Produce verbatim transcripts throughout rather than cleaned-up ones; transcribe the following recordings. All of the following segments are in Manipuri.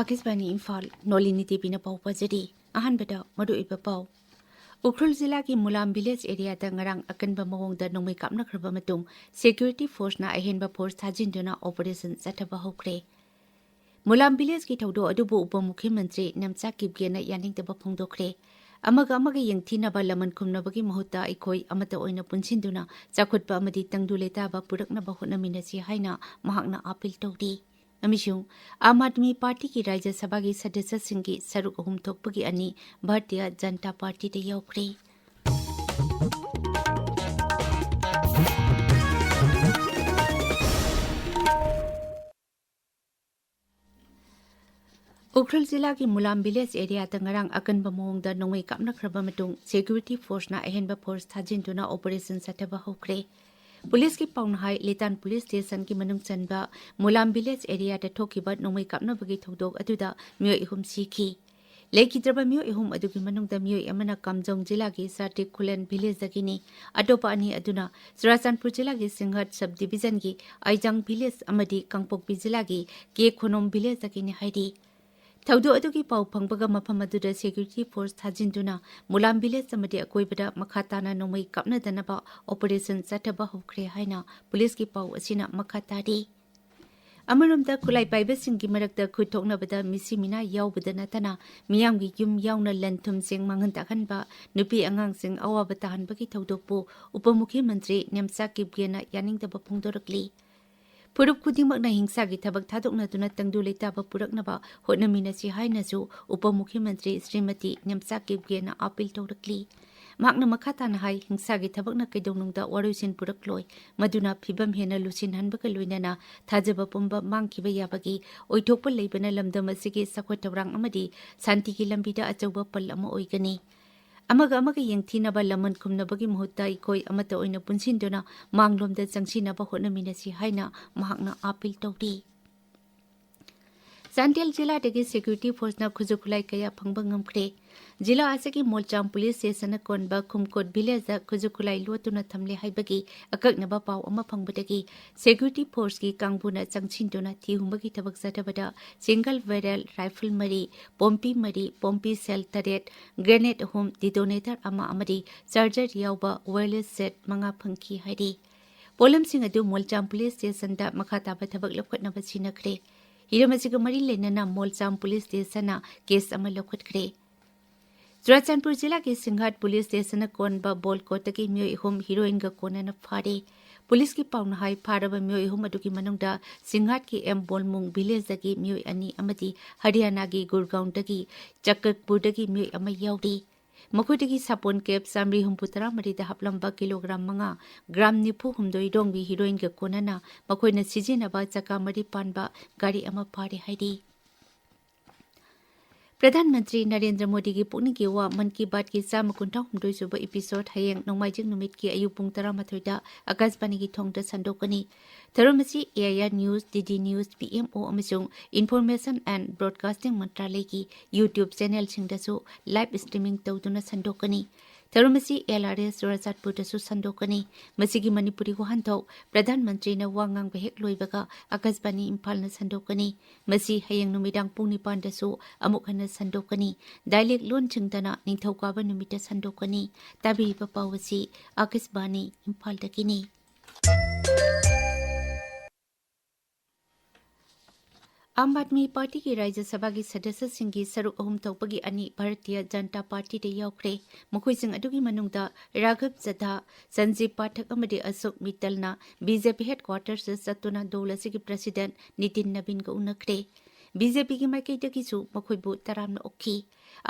ꯑꯥꯀꯥꯁꯕꯥꯅꯤ ꯏꯝꯐꯥꯜ, ꯅꯣꯂꯤꯅꯤ ꯗꯦꯕꯤꯅ ꯄꯥꯎ ꯄꯥꯖꯔꯤ꯫ ꯑꯍꯥꯟꯕꯗ ꯃꯔꯨꯑꯣꯏꯕ ꯄꯥꯎ꯫ ꯎꯈ꯭ꯔꯨꯜ ꯖꯤꯂꯥꯒꯤ ꯃꯨꯂꯥꯝ ꯚꯤꯂꯦꯖ ꯑꯦꯔꯤꯌꯥꯗ ꯉꯔꯥꯡ ꯑꯀꯟꯕ ꯃꯑꯣꯡꯗ ꯅꯣꯡꯃꯩ ꯀꯥꯞꯅꯈ꯭ꯔꯕ ꯃꯇꯨꯡ ꯁꯦꯀ꯭ꯌꯨꯔꯤꯇꯤ ꯐꯣꯔꯁꯅ ꯑꯍꯦꯟꯕ ꯐꯣꯔꯁ ꯊꯥꯖꯤꯟꯗꯨꯅ ꯑꯣꯄꯔꯦꯁꯟ ꯆꯠꯊꯕ ꯍꯧꯈ꯭ꯔꯦ꯫ ꯃꯨꯂꯥꯝ ꯚꯤꯂꯦꯖꯀꯤ ꯊꯧꯗꯣꯛ ꯑꯗꯨꯕꯨ ꯎꯄ ꯃꯨꯈ꯭ꯌꯃꯟꯇ꯭ꯔꯤ ꯅꯦꯝꯆꯥ ꯀꯤꯞꯒꯦꯅ ꯌꯥꯅꯤꯡꯗꯕ ꯐꯣꯡꯗꯣꯛꯈ꯭ꯔꯦ꯫ ꯑꯃꯒ ꯑꯃꯒ ꯌꯦꯡꯊꯤꯅꯕ ꯂꯃꯟ ꯈꯨꯝꯅꯕꯒꯤ ꯃꯍꯨꯠꯇ ꯑꯩꯈꯣꯏ ꯑꯃꯠꯇ ꯑꯣꯏꯅ ꯄꯨꯟꯁꯤꯟꯗꯨꯅ ꯆꯥꯎꯈꯠꯄ ꯑꯃꯗꯤ ꯇꯪꯗꯨ ꯂꯩꯇꯥꯕ ꯄꯨꯔꯛꯅꯕ ꯍꯣꯠꯅꯃꯤꯟꯅꯁꯤ ꯍꯥꯏꯅ ꯃꯍꯥꯛꯅ ꯑꯥꯄꯤꯜ ꯇꯧꯔꯤ꯫ ꯑꯃꯁꯨꯡ ꯑꯥꯝ ꯑꯥꯗꯃꯤ ꯄꯥꯔꯇꯤꯒꯤ ꯔꯥꯖ꯭ꯌ ꯁꯚꯥꯒꯤ ꯁꯗꯁ꯭ꯌꯁꯤꯡꯒꯤ ꯁꯔꯨꯛ ꯑꯍꯨꯝ ꯊꯣꯛꯄꯒꯤ ꯑꯅꯤ ꯚꯥꯔꯇꯤꯌ ꯖꯅꯇꯥ ꯄꯥꯔꯇꯤꯗ ꯌꯥꯎꯈ꯭ꯔꯦ꯫ ꯎꯈ꯭ꯔꯨꯜ ꯖꯤꯂꯥꯒꯤ ꯃꯨꯂꯥꯝ ꯚꯤꯂꯦꯖ ꯑꯦꯔꯤꯌꯥꯗ ꯉꯔꯥꯡ ꯑꯀꯟꯕ ꯃꯑꯣꯡꯗ ꯅꯣꯡꯃꯩ ꯀꯥꯞꯅꯈ꯭ꯔꯕ ꯃꯇꯨꯡ ꯁꯦꯀ꯭ꯌꯨꯔꯤꯇꯤ ꯐꯣꯔꯁꯅ ꯑꯍꯦꯟꯕ ꯐꯣꯔꯁ ꯊꯥꯖꯤꯟꯗꯨꯅ ꯑꯣꯄꯔꯦꯁꯟ ꯆꯠꯊꯕ ꯍꯧꯈ꯭ꯔꯦ꯫ ꯄꯨꯂꯤꯁꯀꯤ ꯄꯥꯎꯅ ꯍꯥꯏ, ꯂꯤꯇꯥꯟ ꯄꯨꯂꯤꯁ ꯁ꯭ꯇꯦꯁꯟꯒꯤ ꯃꯅꯨꯡ ꯆꯟꯕ ꯃꯨꯂꯥꯝ ꯚꯤꯂꯦꯖ ꯑꯦꯔꯤꯌꯥꯗ ꯊꯣꯛꯈꯤꯕ ꯅꯣꯡꯃꯩ ꯀꯥꯞꯅꯕꯒꯤ ꯊꯧꯗꯣꯛ ꯑꯗꯨꯗ ꯃꯤꯑꯣꯏ ꯑꯍꯨꯝ ꯁꯤꯈꯤ꯫ ꯂꯩꯈꯤꯗ꯭ꯔꯕ ꯃꯤꯑꯣꯏ ꯑꯍꯨꯝ ꯑꯗꯨꯒꯤ ꯃꯅꯨꯡꯗ ꯃꯤꯑꯣꯏ ꯑꯃꯅ ꯀꯥꯝꯖꯣꯡ ꯖꯤꯂꯥꯒꯤ ꯁꯥꯔꯇꯤꯛ ꯈꯨꯂꯦꯟ ꯚꯤꯂꯦꯖꯇꯒꯤꯅꯤ꯫ ꯑꯇꯣꯞꯄ ꯑꯅꯤ ꯑꯗꯨꯅ ꯆꯨꯔꯥꯆꯥꯟꯄꯨꯔ ꯖꯤꯂꯥꯒꯤ ꯁꯤꯡꯍꯠ ꯁꯕ ꯗꯤꯚꯤꯖꯟꯒꯤ ꯑꯥꯏꯖꯥꯡ ꯚꯤꯂꯦꯖ ꯑꯃꯗꯤ ꯀꯥꯡꯄꯣꯛꯄꯤ ꯖꯤꯂꯥꯒꯤ ꯀꯦ ꯈꯣꯅꯣꯝ ꯚꯤꯂꯦꯖꯇꯒꯤꯅꯤ ꯍꯥꯏꯔꯤ꯫ ꯊꯧꯗꯣꯛ ꯑꯗꯨꯒꯤ ꯄꯥꯎ ꯐꯪꯕꯒ ꯃꯐꯝ ꯑꯗꯨꯗ ꯁꯦꯀ꯭ꯌꯨꯔꯤꯇꯤ ꯐꯣꯔꯁ ꯊꯥꯖꯤꯟꯗꯨꯅ ꯃꯨꯂꯥꯝ ꯚꯤꯂꯦꯖ ꯑꯃꯗꯤ ꯑꯀꯣꯏꯕꯗ ꯃꯈꯥ ꯇꯥꯅ ꯅꯣꯡꯃꯩ ꯀꯥꯞꯅꯗꯅꯕ ꯑꯣꯄꯔꯦꯁꯟ ꯆꯠꯊꯕ ꯍꯧꯈ꯭ꯔꯦ ꯍꯥꯏꯅ ꯄꯨꯂꯤꯁꯀꯤ ꯄꯥꯎ ꯑꯁꯤꯅ ꯃꯈꯥ ꯇꯥꯔꯤ꯫ ꯑꯃꯔꯣꯝꯗ, ꯈꯨꯠꯂꯥꯏ ꯄꯥꯏꯕꯁꯤꯡꯒꯤ ꯃꯔꯛꯇ ꯈꯨꯠ ꯊꯣꯛꯅꯕꯗ ꯃꯤꯁꯤ ꯃꯤꯅꯥ ꯌꯥꯎꯕꯗ ꯅꯠꯇꯅ ꯃꯤꯌꯥꯝꯒꯤ ꯌꯨꯝ ꯌꯥꯎꯅ ꯂꯟ ꯊꯨꯝꯁꯤꯡ ꯃꯥꯡꯍꯟ ꯇꯥꯛꯍꯟꯕ, ꯅꯨꯄꯤ ꯑꯉꯥꯡꯁꯤꯡ ꯑꯋꯥꯕ ꯇꯥꯍꯟꯕꯒꯤ ꯊꯧꯗꯣꯛꯄꯨ ꯎꯄ ꯃꯨꯈ꯭ꯌꯃꯟꯇ꯭ꯔꯤ ꯅꯦꯝꯆꯥ ꯀꯤꯞꯒꯦꯅ ꯌꯥꯅꯤꯡꯗꯕ ꯐꯣꯡꯗꯣꯔꯛꯂꯤ꯫ ꯐꯨꯔꯨꯞ ꯈꯨꯗꯤꯡꯃꯛꯅ ꯍꯤꯡꯁꯥꯒꯤ ꯊꯕꯛ ꯊꯥꯗꯣꯛꯅꯗꯨꯅ ꯇꯪꯗꯨ ꯂꯩꯇꯥꯕ ꯄꯨꯔꯛꯅꯕ ꯍꯣꯠꯅꯃꯤꯟꯅꯁꯤ ꯍꯥꯏꯅꯁꯨ ꯎꯄ ꯃꯨꯈ꯭ꯌꯃꯟꯇ꯭ꯔꯤ ꯁ꯭ꯔꯤꯃꯇꯤ ꯅꯦꯝꯆꯥ ꯀꯤꯞꯒꯦꯅ ꯑꯥꯄꯤꯜ ꯇꯧꯔꯛꯂꯤ꯫ ꯃꯍꯥꯛꯅ ꯃꯈꯥ ꯇꯥꯅ ꯍꯥꯏ, ꯍꯤꯡꯁꯥꯒꯤ ꯊꯕꯛꯅ ꯀꯩꯗꯧꯅꯨꯡꯗ ꯋꯥꯔꯣꯏꯁꯤꯟ ꯄꯨꯔꯛꯂꯣꯏ, ꯃꯗꯨꯅ ꯐꯤꯕꯝ ꯍꯦꯟꯅ ꯂꯨꯁꯤꯟꯍꯟꯕꯒ ꯂꯣꯏꯅꯅ ꯊꯥꯖꯕ ꯄꯨꯝꯕ ꯃꯥꯡꯈꯤꯕ ꯌꯥꯕꯒꯤ ꯑꯣꯏꯊꯣꯛꯄ ꯂꯩꯕꯅ ꯂꯝꯗꯝ ꯑꯁꯤꯒꯤ ꯆꯥꯎꯈꯠ ꯊꯧꯔꯥꯡ ꯑꯃꯗꯤ ꯁꯥꯟꯇꯤꯒꯤ ꯂꯝꯕꯤꯗ ꯑꯆꯧꯕ ꯄꯜ ꯑꯃ ꯑꯣꯏꯒꯅꯤ꯫ ꯑꯃꯒ ꯑꯃꯒ ꯌꯦꯡꯊꯤꯅꯕ ꯂꯃꯟ ꯈꯨꯝꯅꯕꯒꯤ ꯃꯍꯨꯠꯇ ꯑꯩꯈꯣꯏ ꯑꯃꯠꯇ ꯑꯣꯏꯅ ꯄꯨꯟꯁꯤꯟꯗꯨꯅ ꯃꯥꯡꯂꯣꯝꯗ ꯆꯪꯁꯤꯟꯅꯕ ꯍꯣꯠꯅꯃꯤꯟꯅꯁꯤ ꯍꯥꯏꯅ ꯃꯍꯥꯛꯅ ꯑꯥꯄꯤꯜ ꯇꯧꯔꯤ꯫ ꯆꯥꯟꯗꯦꯜ ꯖꯤꯂꯥꯗꯒꯤ ꯁꯦꯀ꯭ꯌꯨꯔꯤꯇꯤ ꯐꯣꯔꯁꯅ ꯈꯨꯠꯁꯨ ꯈꯨꯠꯂꯥꯏ ꯀꯌꯥ ꯐꯪꯕ ꯉꯝꯈ꯭ꯔꯦ꯫ ꯖꯤꯂꯥ ꯑꯁꯤꯒꯤ ꯃꯣꯜꯆꯥꯝ ꯄꯨꯂꯤꯁ ꯁ꯭ꯇꯦꯁꯟꯅ ꯀꯣꯟꯕ ꯈꯨꯝꯀꯣꯠ ꯚꯤꯂꯦꯖꯇ ꯈꯨꯠꯁꯨ ꯈꯨꯠꯂꯥꯏ ꯂꯣꯠꯇꯨꯅ ꯊꯝꯂꯦ ꯍꯥꯏꯕꯒꯤ ꯑꯀꯛꯅꯕ ꯄꯥꯎ ꯑꯃ ꯐꯪꯕꯗꯒꯤ ꯁꯦꯀ꯭ꯌꯨꯔꯤꯇꯤ ꯐꯣꯔꯁꯀꯤ ꯀꯥꯡꯕꯨꯅ ꯆꯪꯁꯤꯟꯗꯨꯅ ꯊꯤꯍꯨꯝꯕꯒꯤ ꯊꯕꯛ ꯆꯠꯊꯕꯗ ꯁꯤꯡꯒꯜ ꯕꯦꯔꯦꯜ ꯔꯥꯏꯐꯜ ꯃꯔꯤ, ꯄꯣꯝꯄꯤ ꯃꯔꯤ, ꯄꯣꯝꯄꯤ ꯁꯦꯜ ꯇꯔꯦꯠ, ꯒ꯭ꯔꯦꯅꯦꯗ ꯑꯍꯨꯝ, ꯗꯤꯇꯣꯅꯦꯇꯔ ꯑꯃ ꯑꯃꯗꯤ ꯆꯥꯔꯖꯔ ꯌꯥꯎꯕ ꯋꯥꯌꯔꯂꯦꯁ ꯁꯦꯠ ꯃꯉꯥ ꯐꯪꯈꯤ ꯍꯥꯏꯔꯤ꯫ ꯄꯣꯠꯂꯝꯁꯤꯡ ꯑꯗꯨ ꯃꯣꯜꯆꯥꯝ ꯄꯨꯂꯤꯁ ꯁ꯭ꯇꯦꯁꯟꯗ ꯃꯈꯥ ꯇꯥꯕ ꯊꯕꯛ ꯂꯧꯈꯠꯅꯕ ꯁꯤꯟꯅꯈ꯭ꯔꯦ꯫ ꯍꯤꯔꯝ ꯑꯁꯤꯒ ꯃꯔꯤ ꯂꯩꯅꯅ ꯃꯣꯜꯆꯥꯝ ꯄꯨꯂꯤꯁ ꯁ꯭ꯇꯦꯁꯟꯅ ꯀꯦꯁ ꯑꯃ ꯂꯧꯈꯠꯈ꯭ꯔꯦ꯫ ꯆꯨꯔꯥꯆꯥꯟꯄꯨꯔ ꯖꯤꯂꯥꯒꯤ ꯁꯤꯡꯍꯥꯠ ꯄꯨꯂꯤꯁ ꯁ꯭ꯇꯦꯁꯟꯅ ꯀꯣꯟꯕ ꯕꯣꯜꯀꯣꯠꯇꯒꯤ ꯃꯤꯑꯣꯏ ꯑꯍꯨꯝ ꯍꯤꯔꯣꯏꯟꯒ ꯀꯣꯟꯅꯅ ꯐꯥꯔꯦ꯫ ꯄꯨꯂꯤꯁꯀꯤ ꯄꯥꯎꯅ ꯍꯥꯏ, ꯐꯥꯔꯕ ꯃꯤꯑꯣꯏ ꯑꯍꯨꯝ ꯑꯗꯨꯒꯤ ꯃꯅꯨꯡꯗ ꯁꯤꯡꯍꯥꯠꯀꯤ ꯑꯦꯝ ꯕꯣꯜꯃꯨꯡ ꯚꯤꯂꯦꯖꯇꯒꯤ ꯃꯤꯑꯣꯏ ꯑꯅꯤ ꯑꯃꯗꯤ ꯍꯔꯤꯌꯥꯅꯥꯒꯤ ꯒꯨꯔꯒꯥꯎꯟꯗꯒꯤ ꯆꯀꯛꯄꯨꯔꯗꯒꯤ ꯃꯤꯑꯣꯏ ꯑꯃ ꯌꯥꯎꯔꯤ꯫ ꯃꯈꯣꯏꯗꯒꯤ ꯁꯥꯄꯣꯟ ꯀꯦꯞ ꯆꯥꯃꯔꯤ ꯍꯨꯝꯐꯨ ꯇꯔꯥꯃꯔꯤꯗ ꯍꯥꯞꯂꯝꯕ ꯀꯤꯂꯣꯒ꯭ꯔꯥꯝ ꯃꯉꯥ, ꯒ꯭ꯔꯥꯝ ꯅꯤꯐꯨ ꯍꯨꯝꯗꯣꯏ ꯔꯣꯝꯒꯤ ꯍꯤꯔꯣꯏꯟꯒ ꯀꯣꯟꯅꯅ ꯃꯈꯣꯏꯅ ꯁꯤꯖꯤꯟꯅꯕ ꯆꯀꯥ ꯃꯔꯤ ꯄꯥꯟꯕ ꯒꯥꯔꯤ ꯑꯃ ꯐꯥꯔꯦ ꯍꯥꯏꯔꯤ꯫ ꯄ꯭ꯔꯙꯥꯟ ꯃꯟꯇ꯭ꯔꯤ ꯅꯔꯦꯟꯗ꯭ꯔ ꯃꯣꯗꯤꯒꯤ ꯄꯨꯛꯅꯤꯡꯒꯤ ꯋꯥ ꯃꯟ ꯀꯤ ꯕꯥꯠꯀꯤ ꯆꯥꯝꯃ ꯀꯨꯟꯊ꯭ꯔꯥ ꯍꯨꯝꯗꯣꯏ ꯁꯨꯕ episode ꯍꯌꯦꯡ ꯅꯣꯡꯃꯥꯏꯖꯤꯡ ꯅꯨꯃꯤꯠꯀꯤ ꯑꯌꯨꯛ ꯄꯨꯡ ꯇꯔꯥꯃꯥꯊꯣꯏꯗ ꯑꯀꯥꯁꯕꯥꯅꯤꯒꯤ ꯊꯣꯡꯗ ꯁꯟꯗꯣꯛꯀꯅꯤ꯫ ꯊꯧꯔꯝ ꯑꯁꯤ AIR news, DD news, PMO ꯑꯃꯁꯨꯡ Information and Broadcasting ꯃꯟꯇ꯭ꯔꯥꯂꯌꯒꯤ YouTube channelꯁꯤꯡꯗꯁꯨ live streaming ꯇꯧꯗꯨꯅ ꯁꯟꯗꯣꯛꯀꯅꯤ꯫ ꯊꯧꯔꯝ ꯑꯁꯤ LRS ꯆꯨꯔꯥꯆꯥꯟꯄꯨꯔꯗꯁꯨ ꯁꯟꯗꯣꯛꯀꯅꯤ꯫ ꯃꯁꯤꯒꯤ ꯃꯅꯤꯄꯨꯔꯤ ꯋꯥꯍꯟꯊꯣꯛ ꯄ꯭ꯔꯙꯥꯟ ꯃꯟꯇ꯭ꯔꯤꯅ ꯋꯥ ꯉꯥꯡꯕ ꯍꯦꯛ ꯂꯣꯏꯕꯒ ꯑꯀꯥꯁꯕꯥꯅꯤ ꯏꯝꯐꯥꯜꯅ ꯁꯟꯗꯣꯛꯀꯅꯤ꯫ ꯃꯁꯤ ꯍꯌꯦꯡ ꯅꯨꯃꯤꯗꯥꯡ ꯄꯨꯡ ꯅꯤꯄꯥꯟꯗꯁꯨ ꯑꯃꯨꯛ ꯍꯟꯅ ꯁꯟꯗꯣꯛꯀꯅꯤ꯫ Dialect ꯂꯣꯟꯁꯤꯡꯗꯅ ꯅꯤꯡꯊꯧꯀꯥꯕ ꯅꯨꯃꯤꯠꯇ ꯁꯟꯗꯣꯛꯀꯅꯤ꯫ ꯇꯥꯕꯤꯔꯤꯕ ꯄꯥꯎ ꯑꯁꯤ ꯑꯀꯥꯁꯕꯥꯅꯤ ꯏꯝꯐꯥꯜꯗꯒꯤꯅꯤ꯫ ꯑꯥꯝ ꯑꯥꯗꯃꯤ ꯄꯥꯔꯇꯤꯒꯤ ꯔꯥꯖ꯭ꯌ ꯁꯚꯥꯒꯤ ꯁꯗꯁ꯭ꯌꯁꯤꯡꯒꯤ ꯁꯔꯨꯛ ꯑꯍꯨꯝ ꯊꯣꯛꯄꯒꯤ ꯑꯅꯤ ꯚꯥꯔꯇꯤꯌ ꯖꯅꯇꯥ ꯄꯥꯔꯇꯤꯗ ꯌꯥꯎꯈ꯭ꯔꯦ꯫ ꯃꯈꯣꯏꯁꯤꯡ ꯑꯗꯨꯒꯤ ꯃꯅꯨꯡꯗ ꯔꯥꯘꯕ ꯆꯙꯥ, ꯁꯟꯖꯤꯕ ꯄꯥꯊꯛ ꯑꯃꯗꯤ ꯑꯁꯣꯛ ꯃꯤꯇꯜꯅ BJP headquartersꯇ ꯆꯠꯇꯨꯅ ꯗꯣꯜ ꯑꯁꯤꯒꯤ president ꯅꯤꯇꯤꯟ ꯅꯕꯤꯟꯒ ꯎꯅꯈ꯭ꯔꯦ꯫ BJPꯒꯤ ꯃꯥꯏꯀꯩꯗꯒꯤꯁꯨ ꯃꯈꯣꯏꯕꯨ ꯇꯔꯥꯝꯅ ꯑꯣꯛꯈꯤ꯫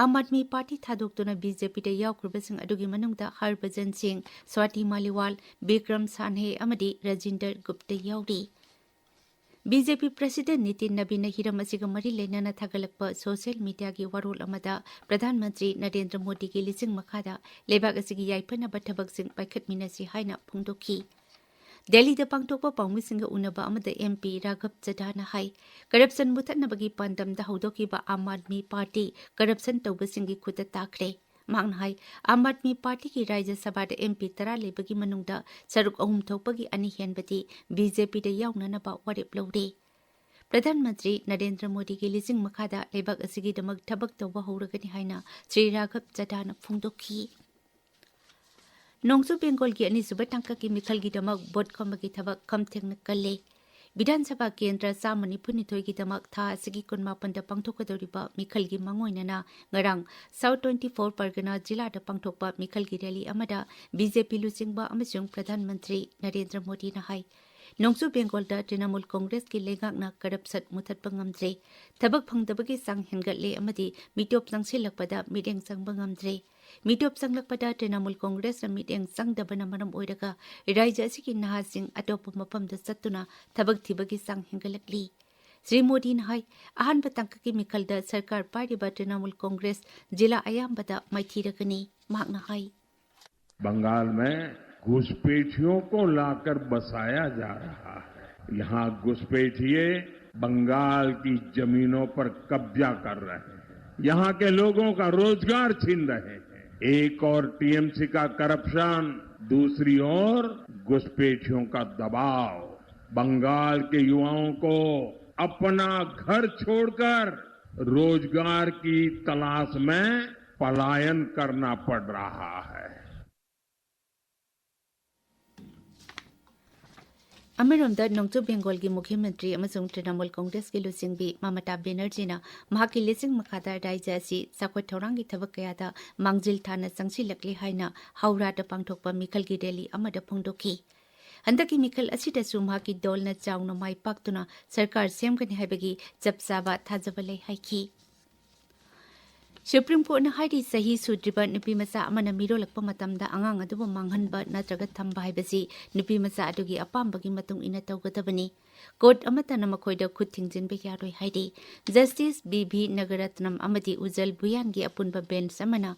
ꯑꯥꯝ ꯑꯥꯗꯃꯤ ꯄꯥꯔꯇꯤ ꯊꯥꯗꯣꯛꯇꯨꯅ BJPꯗ ꯌꯥꯎꯈ꯭ꯔꯤꯕꯁꯤꯡ ꯑꯗꯨꯒꯤ ꯃꯅꯨꯡꯗ ꯍꯔꯚꯖꯟ ꯁꯤꯡ, ꯁ꯭ꯋꯥꯇꯤ ꯃꯥꯂꯤꯋꯥꯜ, ꯕꯤꯀ꯭ꯔꯝ ꯁꯥꯟꯍꯦ ꯑꯃꯗꯤ ꯔꯖꯤꯟꯗꯔ ꯒꯨꯞꯇ ꯌꯥꯎꯔꯤ꯫ BJP president ꯅꯤꯇꯤꯟ ꯅꯕꯤꯟꯅ ꯍꯤꯔꯝ ꯑꯁꯤꯒ ꯃꯔꯤ ꯂꯩꯅꯅ ꯊꯥꯒꯠꯂꯛꯄ social mediaꯒꯤ ꯋꯥꯔꯣꯜ ꯑꯃꯗ ꯄ꯭ꯔꯙꯥꯟ ꯃꯟꯇ꯭ꯔꯤ ꯅꯔꯦꯟꯗ꯭ꯔ ꯃꯣꯗꯤꯒꯤ ꯂꯤꯆꯤꯡ ꯃꯈꯥꯗ ꯂꯩꯕꯥꯛ ꯑꯁꯤꯒꯤ ꯌꯥꯏꯐꯅꯕ ꯊꯕꯛꯁꯤꯡ ꯄꯥꯏꯈꯠꯃꯤꯟꯅꯁꯤ ꯍꯥꯏꯅ ꯐꯣꯡꯗꯣꯛꯈꯤ꯫ ꯗꯦꯜꯂꯤꯗ ꯄꯥꯡꯊꯣꯛꯄ ꯄꯥꯎꯃꯤꯁꯤꯡꯒ ꯎꯅꯕ ꯑꯃꯗ ꯑꯦꯝ ꯄꯤ ꯔꯥꯘꯕ ꯆꯙꯥꯅ ꯍꯥꯏ, corruption ꯃꯨꯊꯠꯅꯕꯒꯤ ꯄꯥꯟꯗꯝꯗ ꯍꯧꯗꯣꯛꯈꯤꯕ Aam Aadmi party corruption ꯇꯧꯕꯁꯤꯡꯒꯤ ꯈꯨꯠꯇ ꯇꯥꯈ꯭ꯔꯦ꯫ ꯃꯍꯥꯛꯅ ꯍꯥꯏ, ꯑꯥꯝ ꯑꯥꯗꯃꯤ ꯄꯥꯔꯇꯤꯒꯤ ꯔꯥꯖ꯭ꯌ ꯁꯚꯥꯗ ꯑꯦꯝ ꯄꯤ ꯇꯔꯥ ꯂꯩꯕꯒꯤ ꯃꯅꯨꯡꯗ ꯁꯔꯨꯛ ꯑꯍꯨꯝ ꯊꯣꯛꯄꯒꯤ ꯑꯅꯤ ꯍꯦꯟꯕꯗꯤ ꯕꯤ ꯖꯦ ꯄꯤꯗ ꯌꯥꯎꯅꯅꯕ ꯋꯥꯔꯦꯞ ꯂꯧꯔꯦ꯫ ꯄ꯭ꯔꯙꯥꯟ ꯃꯟꯇ꯭ꯔꯤ ꯅꯔꯦꯟꯗ꯭ꯔ ꯃꯣꯗꯤꯒꯤ ꯂꯤꯆꯤꯡ ꯃꯈꯥꯗ ꯂꯩꯕꯥꯛ ꯑꯁꯤꯒꯤꯗꯃꯛ ꯊꯕꯛ ꯇꯧꯕ ꯍꯧꯔꯒꯅꯤ ꯍꯥꯏꯅ ꯁ꯭ꯔꯤ ꯔꯥꯘꯕ ꯆꯙꯥꯅ ꯐꯣꯡꯗꯣꯛꯈꯤ꯫ ꯅꯣꯡꯆꯨꯞ ꯕꯦꯡꯒꯣꯜꯒꯤ ꯑꯅꯤꯁꯨꯕ ꯇꯥꯡꯀꯛꯀꯤ ꯃꯤꯈꯜꯒꯤꯗꯃꯛ ꯚꯣꯠ ꯈꯣꯝꯕꯒꯤ ꯊꯕꯛ ꯈꯝ ꯊꯦꯡꯅ ꯀꯜꯂꯦ꯫ ꯕꯤꯙꯥꯟ ꯁꯚꯥ ꯀꯦꯟꯗ꯭ꯔ ꯆꯥꯝꯃ ꯅꯤꯐꯨ ꯅꯤꯊꯣꯏꯒꯤꯗꯃꯛ ꯊꯥ ꯑꯁꯤꯒꯤ ꯀꯨꯟꯃꯥꯄꯟꯗ ꯄꯥꯡꯊꯣꯛꯀꯗꯧꯔꯤꯕ ꯃꯤꯈꯜꯒꯤ ꯃꯥꯡꯑꯣꯏꯅꯅ ꯉꯔꯥꯡ ꯁꯥꯎꯠ ꯇ꯭ꯋꯦꯟꯇꯤ ꯐꯣꯔ ꯄꯔꯒꯅꯥ ꯖꯤꯂꯥꯗ ꯄꯥꯡꯊꯣꯛꯄ ꯃꯤꯈꯜꯒꯤ ꯔꯦꯂꯤ ꯑꯃꯗ ꯕꯤ ꯖꯦ ꯄꯤ ꯂꯨꯆꯤꯡꯕ ꯑꯃꯁꯨꯡ ꯄ꯭ꯔꯙꯥꯟ ꯃꯟꯇ꯭ꯔꯤ ꯅꯔꯦꯟꯗ꯭ꯔ ꯃꯣꯗꯤꯅ ꯍꯥꯏ, ꯅꯣꯡꯆꯨꯞ ꯕꯦꯡꯒꯣꯜꯗ ꯇ꯭ꯔꯤꯅꯃꯨꯜ ꯀꯣꯡꯒ꯭ꯔꯦꯁꯀꯤ ꯂꯩꯉꯥꯛꯅ ꯀꯔꯞꯁꯟ ꯃꯨꯊꯠꯄ ꯉꯝꯗ꯭ꯔꯦ, ꯊꯕꯛ ꯐꯪꯗꯕꯒꯤ ꯆꯥꯡ ꯍꯦꯟꯒꯠꯂꯦ ꯑꯃꯗꯤ ꯃꯤꯇꯣꯞ ꯆꯪꯁꯤꯜꯂꯛꯄꯗ ꯃꯤꯠꯌꯦꯡ ꯆꯪꯕ ꯉꯝꯗ꯭ꯔꯦ꯫ ꯃꯤꯇꯣꯞ ꯆꯪꯂꯛꯄꯗ ꯇ꯭ꯔꯤꯅꯃꯨꯜ ꯀꯣꯡꯒ꯭ꯔꯦꯁꯅ ꯃꯤꯠꯌꯦꯡ ꯆꯪꯗꯕꯅ ꯃꯔꯝ ꯑꯣꯏꯔꯒ ꯔꯥꯖ꯭ꯌ ꯑꯁꯤꯒꯤ ꯅꯍꯥꯁꯤꯡ ꯑꯇꯣꯞꯄ ꯃꯐꯝꯗ ꯆꯠꯇꯨꯅ ꯊꯕꯛ ꯊꯤꯕꯒꯤ ꯆꯥꯡ ꯍꯦꯟꯒꯠꯂꯛꯂꯤ꯫ ꯁ꯭ꯔꯤ ꯃꯣꯗꯤꯅ ꯍꯥꯏ, ꯑꯍꯥꯟꯕ ꯇꯥꯡꯀꯛꯀꯤ ꯃꯤꯈꯜꯗ ꯁꯔꯀꯥꯔ ꯄꯥꯏꯔꯤꯕ ꯇ꯭ꯔꯤꯅꯃꯨꯜ ꯀꯣꯡꯒ꯭ꯔꯦꯁ ꯖꯤꯂꯥ ꯑꯌꯥꯝꯕꯗ ꯃꯥꯏꯊꯤꯔꯒꯅꯤ꯫ ꯃꯍꯥꯛꯅ ꯍꯥꯏ, बंगाल में घुसपैठियों को लाकर बसाया जा रहा है। यहाँ घुसपैठिए बंगाल की जमीनों पर कब्जा कर रहे हैं, यहाँ के लोगों का रोजगार छीन रहे हैं। एक और टीएमसी का करप्शन, दूसरी ओर घुसपैठियों का दबाव। बंगाल के युवाओं को अपना घर छोड़कर रोजगार की तलाश में पलायन करना पड़ रहा है। ꯑꯃꯔꯣꯝꯗ, ꯅꯣꯡꯆꯨꯞ ꯕꯦꯡꯒꯣꯜꯒꯤ ꯃꯨꯈ꯭ꯌ ꯃꯟꯇ꯭ꯔꯤ ꯑꯃꯁꯨꯡ ꯇ꯭ꯔꯤꯅꯃꯨꯜ ꯀꯣꯡꯒ꯭ꯔꯦꯁꯀꯤ ꯂꯨꯆꯤꯡꯕꯤ ꯃꯃꯇꯥ ꯕꯦꯅꯔꯖꯤꯅ ꯃꯍꯥꯛꯀꯤ ꯂꯤꯆꯤꯡ ꯃꯈꯥꯗ ꯔꯥꯖ꯭ꯌ ꯑꯁꯤ ꯆꯥꯎꯈꯠ ꯊꯧꯔꯥꯡꯒꯤ ꯊꯕꯛ ꯀꯌꯥꯗ ꯃꯥꯡꯖꯤꯜ ꯊꯥꯅ ꯆꯪꯁꯤꯜꯂꯛꯂꯤ ꯍꯥꯏꯅ ꯍꯧꯔꯥꯗ ꯄꯥꯡꯊꯣꯛꯄ ꯃꯤꯈꯜꯒꯤ ꯔꯦꯂꯤ ꯑꯃꯗ ꯐꯣꯡꯗꯣꯛꯈꯤ꯫ ꯍꯟꯗꯛꯀꯤ ꯃꯤꯈꯜ ꯑꯁꯤꯗꯁꯨ ꯃꯍꯥꯛꯀꯤ ꯗꯣꯜꯅ ꯆꯥꯎꯅ ꯃꯥꯏ ꯄꯥꯛꯇꯨꯅ ꯁꯔꯀꯥꯔ ꯁꯦꯝꯒꯅꯤ ꯍꯥꯏꯕꯒꯤ ꯆꯞ ꯆꯥꯕ ꯊꯥꯖꯕ ꯂꯩ ꯍꯥꯏꯈꯤ꯫ ꯁꯨꯄ꯭ꯔꯤꯝ ꯀꯣꯔꯠꯅ ꯍꯥꯏꯔꯤ, ꯆꯍꯤ ꯁꯨꯗ꯭ꯔꯤꯕ ꯅꯨꯄꯤꯃꯆꯥ ꯑꯃꯅ ꯃꯤꯔꯣꯜꯂꯛꯄ ꯃꯇꯝꯗ ꯑꯉꯥꯡ ꯑꯗꯨꯕꯨ ꯃꯥꯡꯍꯟꯕ ꯅꯠꯇ꯭ꯔꯒ ꯊꯝꯕ ꯍꯥꯏꯕꯁꯤ ꯅꯨꯄꯤꯃꯆꯥ ꯑꯗꯨꯒꯤ ꯑꯄꯥꯝꯕꯒꯤ ꯃꯇꯨꯡ ꯏꯟꯅ ꯇꯧꯒꯗꯕꯅꯤ꯫ ꯀꯣꯔꯠ ꯑꯃꯠꯇꯅ ꯃꯈꯣꯏꯗ ꯈꯨꯠ ꯊꯤꯡꯖꯤꯟꯕ ꯌꯥꯔꯣꯏ ꯍꯥꯏꯔꯤ꯫ ꯖꯁꯇꯤꯁ ꯕꯤ ꯚꯤ ꯅꯒꯔꯠꯅꯝ ꯑꯃꯗꯤ ꯎꯖꯜ ꯚꯨꯌꯥꯟꯒꯤ ꯑꯄꯨꯟꯕ ꯕꯦꯟꯆ ꯑꯃꯅ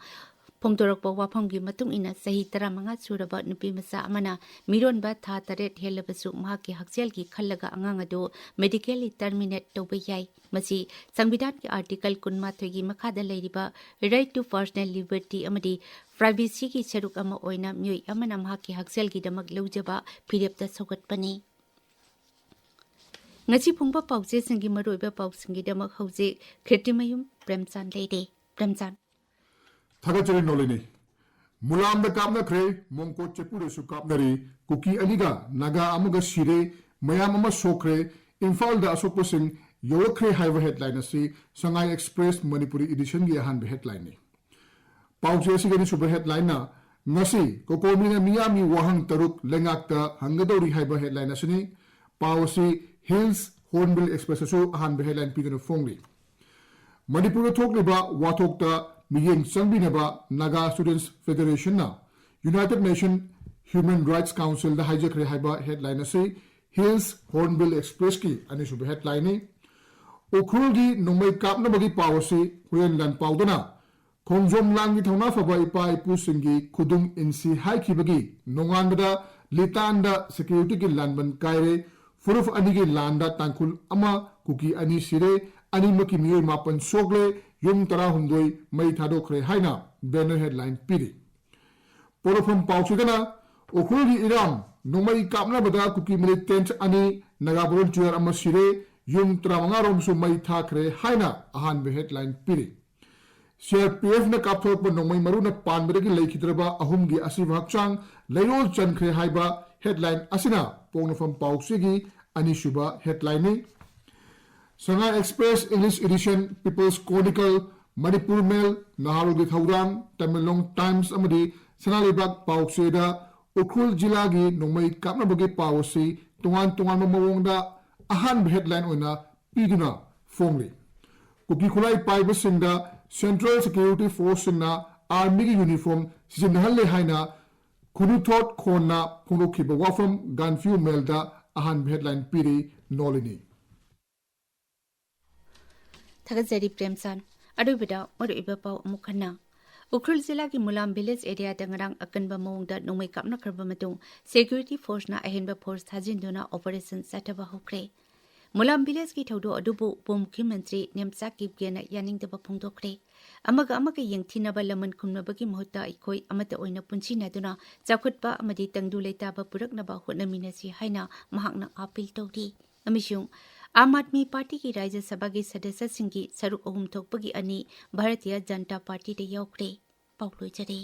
ꯐꯣꯡꯗꯣꯔꯛꯄ ꯋꯥꯐꯝꯒꯤ ꯃꯇꯨꯡ ꯏꯟꯅ, ꯆꯍꯤ ꯇꯔꯥꯃꯉꯥ ꯁꯨꯔꯕ ꯅꯨꯄꯤ ꯃꯆꯥ ꯑꯃꯅ ꯃꯤꯔꯣꯟꯕ ꯊꯥ ꯇꯔꯦꯠ ꯍꯦꯜꯂꯕꯁꯨ ꯃꯍꯥꯛꯀꯤ ꯍꯛꯁꯦꯜꯒꯤ ꯈꯜꯂꯒ ꯑꯉꯥꯡ ꯑꯗꯨ medically terminate ꯇꯧꯕ ꯌꯥꯏ꯫ ꯃꯁꯤ ꯁꯪꯕꯤꯙꯥꯟꯒꯤ Article ꯀꯨꯟꯃꯥꯊꯣꯏꯒꯤ ꯃꯈꯥꯗ ꯂꯩꯔꯤꯕ Right to Personal Liberty ꯑꯃꯗꯤ Privacyꯒꯤ ꯁꯔꯨꯛ ꯑꯃ ꯑꯣꯏꯅ ꯃꯤꯑꯣꯏ ꯑꯃꯅ ꯃꯍꯥꯛꯀꯤ ꯍꯛꯁꯦꯜꯒꯤꯗꯃꯛ ꯂꯧꯖꯕ ꯐꯤꯔꯦꯞꯇ ꯁꯧꯒꯠꯄꯅꯤ꯫ ꯉꯁꯤ ꯐꯣꯡꯕ ꯄꯥꯎꯆꯦꯁꯤꯡꯒꯤ ꯃꯔꯨꯑꯣꯏꯕ ꯄꯥꯎꯁꯤꯡꯒꯤꯗꯃꯛ ꯍꯧꯖꯤꯛ ꯈꯦꯇ꯭ꯔꯤꯃꯌꯨꯝ ꯄ꯭ꯔꯦꯝꯆꯥꯟ ꯂꯩꯔꯦ꯫ ꯄ꯭ꯔꯦꯝꯆꯥꯟ꯫ ꯊꯥꯒꯠꯆꯔꯤ ꯅꯣꯂꯤꯅꯤ꯫ ꯃꯨꯂꯥꯝꯗ ꯀꯥꯞꯅꯈ꯭ꯔꯦ, ꯃꯣꯡꯀꯣꯠ ꯆꯦꯄꯨꯗꯁꯨ ꯀꯥꯞꯅꯔꯤ, ꯀꯨꯀꯤ ꯑꯅꯤꯒ ꯅꯥꯒꯥ ꯑꯃꯒ ꯁꯤꯔꯦ, ꯃꯌꯥꯝ ꯑꯃ ꯁꯣꯛꯈ꯭ꯔꯦ, ꯏꯝꯐꯥꯜꯗ ꯑꯁꯣꯛꯄꯁꯤꯡ ꯌꯧꯔꯛꯈ꯭ꯔꯦ ꯍꯥꯏꯕ headline ꯑꯁꯤ ꯁꯉꯥꯏ ꯑꯦꯛꯁꯄ꯭ꯔꯦꯁ ꯃꯅꯤꯄꯨꯔꯤ editionꯒꯤ ꯑꯍꯥꯟꯕ headlineꯅꯤ꯫ ꯄꯥꯎꯆꯦ ꯑꯁꯤꯒꯤ ꯑꯅꯤꯁꯨꯕ headlineꯅ ꯉꯁꯤ ꯀꯣꯀꯣꯃꯤꯅ ꯃꯤꯌꯥꯝꯒꯤ ꯋꯥꯍꯪ ꯇꯔꯨꯛ ꯂꯩꯉꯥꯛꯇ ꯍꯪꯒꯗꯧꯔꯤ ꯍꯥꯏꯕ headline ꯑꯁꯤꯅꯤ꯫ ꯄꯥꯎ ꯑꯁꯤ Hills Hornbill Expressꯇꯁꯨ ꯑꯍꯥꯟꯕ headline ꯄꯤꯗꯨꯅ ꯐꯣꯡꯂꯤ꯫ ꯃꯅꯤꯄꯨꯔꯗ ꯊꯣꯛꯂꯤꯕ ꯋꯥꯊꯣꯛꯇ ꯃꯤꯠꯌꯦꯡ ꯆꯪꯕꯤꯅꯕ Naga Students Federationꯅ United Nation Human Rights Councilꯗ ꯍꯥꯏꯖꯈ꯭ꯔꯦ ꯍꯥꯏꯕ headline ꯑꯁꯤ Hills Hornbill Expressꯀꯤ ꯑꯅꯤꯁꯨꯕ headlineꯅꯤ꯫ ꯎꯈ꯭ꯔꯨꯜꯒꯤ ꯅꯣꯡꯃꯩ ꯀꯥꯞꯅꯕꯒꯤ ꯄꯥꯎ ꯑꯁꯤ ꯍꯨꯏꯌꯦꯟ ꯂꯥꯟꯄꯥꯎꯗꯅ ꯈꯣꯡꯖꯣꯝ ꯂꯥꯟꯒꯤ ꯊꯧꯅꯥ ꯐꯕ ꯏꯄꯥ ꯏꯄꯨꯁꯤꯡꯒꯤ ꯈꯨꯗꯨꯝ ꯏꯟꯁꯤ ꯍꯥꯏꯈꯤꯕꯒꯤ ꯅꯣꯡꯉꯥꯟꯕꯗ ꯂꯤꯇꯥꯟꯗ securityꯒꯤ ꯂꯥꯟꯕꯟ ꯀꯥꯏꯔꯦ, ꯐꯨꯔꯨꯞ ꯑꯅꯤꯒꯤ ꯂꯥꯟꯗ ꯇꯥꯡꯈꯨꯜ ꯑꯃ ꯀꯨꯀꯤ ꯑꯅꯤ ꯁꯤꯔꯦ, ꯑꯅꯤꯃꯛꯀꯤ ꯃꯤꯑꯣꯏ ꯃꯥꯄꯟ ꯁꯣꯛꯂꯦ, ꯌꯨꯝ ꯇꯔꯥꯍꯨꯝꯗꯣꯏ ꯃꯩ ꯊꯥꯗꯣꯛꯈ꯭ꯔꯦ ꯍꯥꯏꯅ banner headline ꯄꯤꯔꯤ꯫ ꯄꯣꯠꯂꯧꯐꯝ ꯄꯥꯎꯆꯦꯗꯅ ꯎꯈ꯭ꯔꯨꯜꯒꯤ ꯏꯔꯥꯡ, ꯅꯣꯡꯃꯩ ꯀꯥꯞꯅꯕꯗ ꯀꯨꯀꯤ militant ꯑꯅꯤ, ꯅꯥꯒꯥ volunteer ꯑꯃ ꯁꯤꯔꯦ, ꯌꯨꯝ ꯇꯔꯥꯃꯉꯥ ꯔꯣꯝꯁꯨ ꯃꯩ ꯊꯥꯈ꯭ꯔꯦ ꯍꯥꯏꯅ ꯑꯍꯥꯟꯕ headline ꯄꯤꯔꯤ꯫ CRPFꯅ ꯀꯥꯞꯊꯣꯔꯛꯄ ꯅꯣꯡꯃꯩ ꯃꯔꯨꯅ ꯄꯥꯟꯕꯗꯒꯤ ꯂꯩꯈꯤꯗ꯭ꯔꯕ ꯑꯍꯨꯝꯒꯤ ꯑꯁꯤꯕ ꯍꯛꯆꯥꯡ ꯂꯩꯔꯣꯜ ꯆꯟꯈ꯭ꯔꯦ ꯍꯥꯏꯕ headline ꯑꯁꯤꯅ ꯄꯣꯛꯅꯐꯝ ꯄꯥꯎꯆꯦꯒꯤ ꯑꯅꯤꯁꯨꯕ headlineꯅꯤ꯫ Sangai express English edition, People's Chronicle, Manipur mail, ꯅꯍꯥꯔꯣꯜꯒꯤ ꯊꯧꯗꯥꯡ, ꯇꯃꯦꯡꯂꯣꯡ ꯇꯥꯏꯝꯁ ꯑꯃꯗꯤ ꯁꯅꯥ ꯂꯩꯕꯥꯛ ꯄꯥꯎꯆꯦꯗ ꯎꯈ꯭ꯔꯨꯜ ꯖꯤꯂꯥꯒꯤ ꯅꯣꯡꯃꯩ ꯀꯥꯞꯅꯕꯒꯤ ꯄꯥꯎ ꯑꯁꯤ ꯇꯣꯉꯥꯟ ꯇꯣꯉꯥꯟꯕ ꯃꯑꯣꯡꯗ ꯑꯍꯥꯟꯕ headline ꯑꯣꯏꯅ ꯄꯤꯗꯨꯅ ꯐꯣꯡꯂꯤ꯫ ꯀꯨꯀꯤ ꯈꯨꯠꯂꯥꯏ ꯄꯥꯏꯕꯁꯤꯡꯗ Central Security Forceꯁꯤꯡꯅ armyꯒꯤ uniform ꯁꯤꯖꯤꯟꯅꯍꯜꯂꯦ ꯍꯥꯏꯅ ꯈꯨꯅꯨꯊꯣꯠ ꯈꯣꯟꯅ ꯐꯣꯡꯗꯣꯛꯈꯤꯕ ꯋꯥꯐꯝ ꯒꯥꯟꯐ꯭ꯌꯨ ꯃꯦꯜꯗ ꯑꯍꯥꯟꯕ headline ꯄꯤꯔꯤ꯫ ꯅꯣꯂꯤꯅꯤ꯫ ꯊꯥꯒꯠꯆꯔꯤ ꯄ꯭ꯔꯦꯝꯆꯥꯟ꯫ ꯑꯔꯣꯏꯕꯗ ꯃꯔꯨꯑꯣꯏꯕ ꯄꯥꯎ ꯑꯃꯨꯛ ꯍꯟꯅ꯫ ꯎꯈ꯭ꯔꯨꯜ ꯖꯤꯂꯥꯒꯤ ꯃꯨꯂꯥꯝ ꯚꯤꯂꯦꯖ ꯑꯦꯔꯤꯌꯥꯗ ꯉꯔꯥꯡ ꯑꯀꯟꯕ ꯃꯑꯣꯡꯗ ꯅꯣꯡꯃꯩ ꯀꯥꯞꯅꯈ꯭ꯔꯕ ꯃꯇꯨꯡ ꯁꯦꯀ꯭ꯌꯨꯔꯤꯇꯤ ꯐꯣꯔꯁꯅ ꯑꯍꯦꯟꯕ ꯐꯣꯔꯁ ꯊꯥꯖꯤꯟꯗꯨꯅ ꯑꯣꯄꯔꯦꯁꯟ ꯆꯠꯊꯕ ꯍꯧꯈ꯭ꯔꯦ꯫ ꯃꯨꯂꯥꯝ ꯚꯤꯂꯦꯖꯀꯤ ꯊꯧꯗꯣꯛ ꯑꯗꯨꯕꯨ ꯎꯄ ꯃꯨꯈ꯭ꯌꯃꯟꯇ꯭ꯔꯤ ꯅꯦꯝꯆꯥ ꯀꯤꯞꯒꯦꯅ ꯌꯥꯅꯤꯡꯗꯕ ꯐꯣꯡꯗꯣꯛꯈ꯭ꯔꯦ꯫ ꯑꯃꯒ ꯑꯃꯒ ꯌꯦꯡꯊꯤꯅꯕ ꯂꯃꯟ ꯈꯨꯝꯅꯕꯒꯤ ꯃꯍꯨꯠꯇ ꯑꯩꯈꯣꯏ ꯑꯃꯠꯇ ꯑꯣꯏꯅ ꯄꯨꯟꯁꯤꯟꯅꯗꯨꯅ ꯆꯥꯎꯈꯠꯄ ꯑꯃꯗꯤ ꯇꯪꯗꯨ ꯂꯩꯇꯥꯕ ꯄꯨꯔꯛꯅꯕ ꯍꯣꯠꯅꯃꯤꯟꯅꯁꯤ ꯍꯥꯏꯅ ꯃꯍꯥꯛꯅ ꯑꯥꯄꯤꯜ ꯇꯧꯔꯤ꯫ ꯑꯃꯁꯨꯡ ꯑꯥꯝ ꯑꯥꯗꯃꯤ ꯄꯥꯔꯇꯤꯒꯤ ꯔꯥꯖ꯭ꯌ ꯁꯚꯥꯒꯤ ꯁꯗꯁ꯭ꯌꯁꯤꯡꯒꯤ ꯁꯔꯨꯛ ꯑꯍꯨꯝ ꯊꯣꯛꯄꯒꯤ ꯑꯅꯤ ꯚꯥꯔꯇꯤꯌ ꯖꯅꯇꯥ ꯄꯥꯔꯇꯤꯗ ꯌꯥꯎꯈ꯭ꯔꯦ꯫ ꯄꯥꯎ ꯂꯣꯏꯖꯔꯦ꯫